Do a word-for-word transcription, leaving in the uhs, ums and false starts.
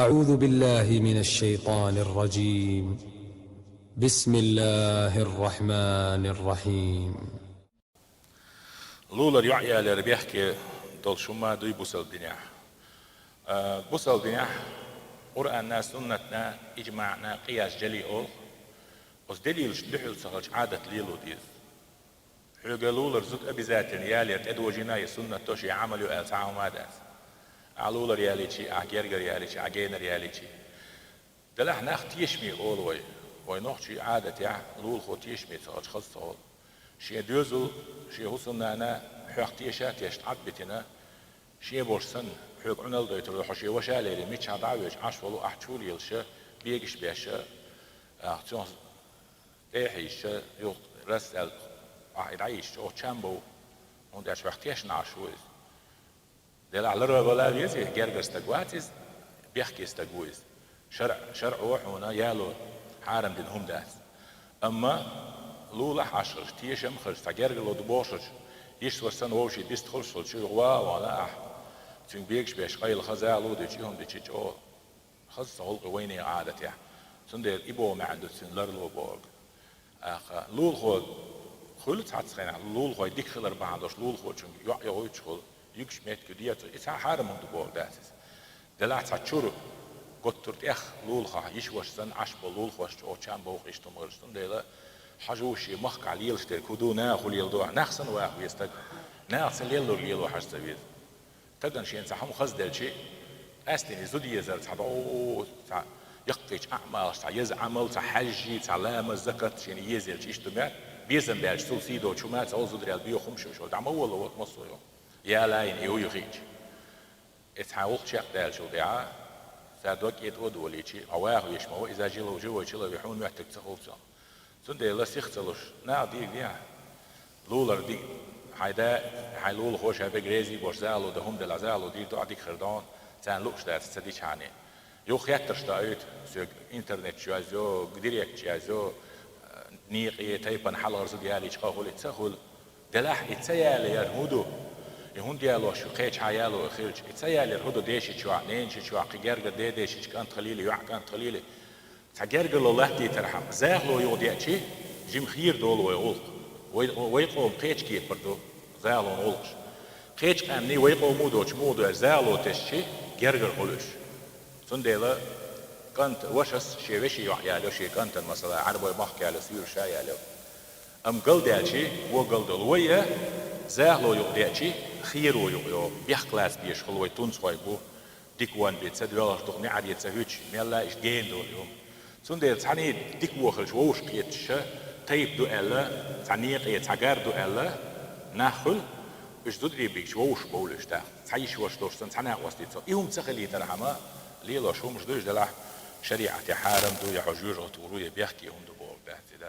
أعوذ بالله من الشيطان الرجيم. بسم الله الرحمن الرحيم. Лулар йоӀ ялар бехке долуш хӀума дуй бусалба динехь. А, бусалба динехь Къуръанна, суннатна, иджмаъна, къияс джали олу. Оцу делилашна дуьхьал ца хилча Ӏадат лело деза. Хьоьга лулар зуда обязательно ялар тӀедожийна я суннат до шен Ӏамал ю аьлла цхьа хӀума а дац. Ахьа лулар ялийчи, ахьа гергар ялийчи, ахьа генар ялийчи. Делахь нах тешаме олу вай. Вай нохчий Ӏадатехь лулахо тешаме ца хилча хаза ца хуьлу. Шен доьзал, шен хӀусамнана хьох теша а тешна Ӏад битина, шен болуш санна, хьоьга Ӏуналла дойтур ду, хьо шен ваша а лерина, миччахь дӀа а вевзаш, Ӏаш волу ахь чу лелаша, бегаш беша, ахьа цунах тӀе а хьийзича, юха рас аьлла, ахьа и дӀайийзича, оха чам бов, хӀунда аьлча хьох тешна Ӏаш ву иза. Делахь ларвала веза, гергара стаг вац иза, бехке стаг ву иза. ШарӀ, шарӀо хьуна яло хьарам дина хӀума дац. Амма лулахь Ӏаш хилча, тешам а хилча, цхьа гергарло ду бохуш хилча, йиш вара санна вовшийн дист хуьлуш хилча, юха ван а вахана ахь, цуьнга бегаш беш къайла хаза а лу дичи, и хӀума дичи чӀогӀа хаза ца хуьлу-кх вайнехан Ӏадатехь. Цундела и боху маьӀна ду цуьнан ларло бохург. ТӀаккха лулахо хуьлу цхьацца хенахь, лулахой дика хилар бахьана долуш лулахочуьнга йоӀ йохуьйтуш хуьлу, юьгуш меттиг ю децо, и цхьа хьарам хӀума ду бохург дац иза. Делахь цхьа чуьра готтур тӀех лулахахь йиш ваша санна Ӏаш болу лулахошна чӀогӀа чам бовкъа иштта хӀума хилча, цундела хьажа ву шен махкахь лелаш дерг хӀун ду, наха хӀун леладо, нах санна ваха веза стаг, наха ца леллург лело хьажа ца веза. Стагана шена цхьа хӀума хазделчи, къаьстина и зуда езар цхьа дӀо, цхьа яккхийчу аъмалаш, цхьа еза Ӏамал, цхьа хьаьжжий, цхьа ламаз, закат шена езелча иштта ма, безам баьлча цул сий доцу хӀума ца олу зударел боьха хӀума шу, шу дӀа ма волла, вот массо а йо. Яла йина и хӀу ю хиъча. И цхьа гӀуллакх чекхдаьллачул тӀаьхьа, цара дог кӀетӀо а долийчи, хьо ваха веш ма ву, иза жила, живой человек, хьуна моьттург ца хуьлу цунах. Цундела сих ца луш, наха дийга дехьа. Лулар дийга, хьайн да, хьайн лулахо ша берг реза а болуш, зало дан хӀума делахь, зало дийр ду, ахь дика хир ду хьуна, царна лууш дац ца дичхьана. Юха хеттарш доуьйту, соьга интернет чу язйо, директ чу язйо, некъе, тайпана хьалхара зуда ялийча къа хуьлу, ца хуьлу. Делахь и ца ялаяр хӀун ду? И хӀунда ялош ю, кхечахьа яло и хилча? И ца ялаяр хӀун ду деши чохь, ненаши чохь, кхин гергара дедешича кӀант хилийла, йоӀ кӀант хилийла? Цхьа гергарло латтийтархьама, захало юха деачи, жима хийра долу вай гӀуллакх. Вай, вай къоман кхечу кепара ду захалон гӀуллакхаш. Кхечу къаьмнийн вай къомо доцуш муха ду аьлча, захало тесчи, гергара хуьлу уьш. Цундела кӀант, вашас шен вешин йоӀ ялайо, шен кӀантана, масала, Ӏарбой махка ялайо, суьйра ша ялайо. Амма галдаьлчи, вон галдолу вай а, захало юкъа деачи, хийро юкъа йогӀу. Бехк лаца безаш хуьлу вай, тунцхой бу, дика ван бен ца доьлхуш дукха неӀаре ца хӀуьттуш, мелла а иштта гена долу и хӀума. Цундела цхьаьний дика вон хилча вовшах кхеташ, тайпа ду аьлла, цхьа некъе, цхьа гар ду аьлла, нах хуьлу, уьш зударий бигча вовшах бовлуьйтуш тӀаккха. Цхьа йиш ваша долуш санна, цхьа накъостий цо. И хӀума ца хилийтархьама, лелош хӀумаш ду уьш делахь, шариӀатехь хьарам ду, я хьо жоьжахати гӀур ву, я бехке хӀума ду бохург дац и да.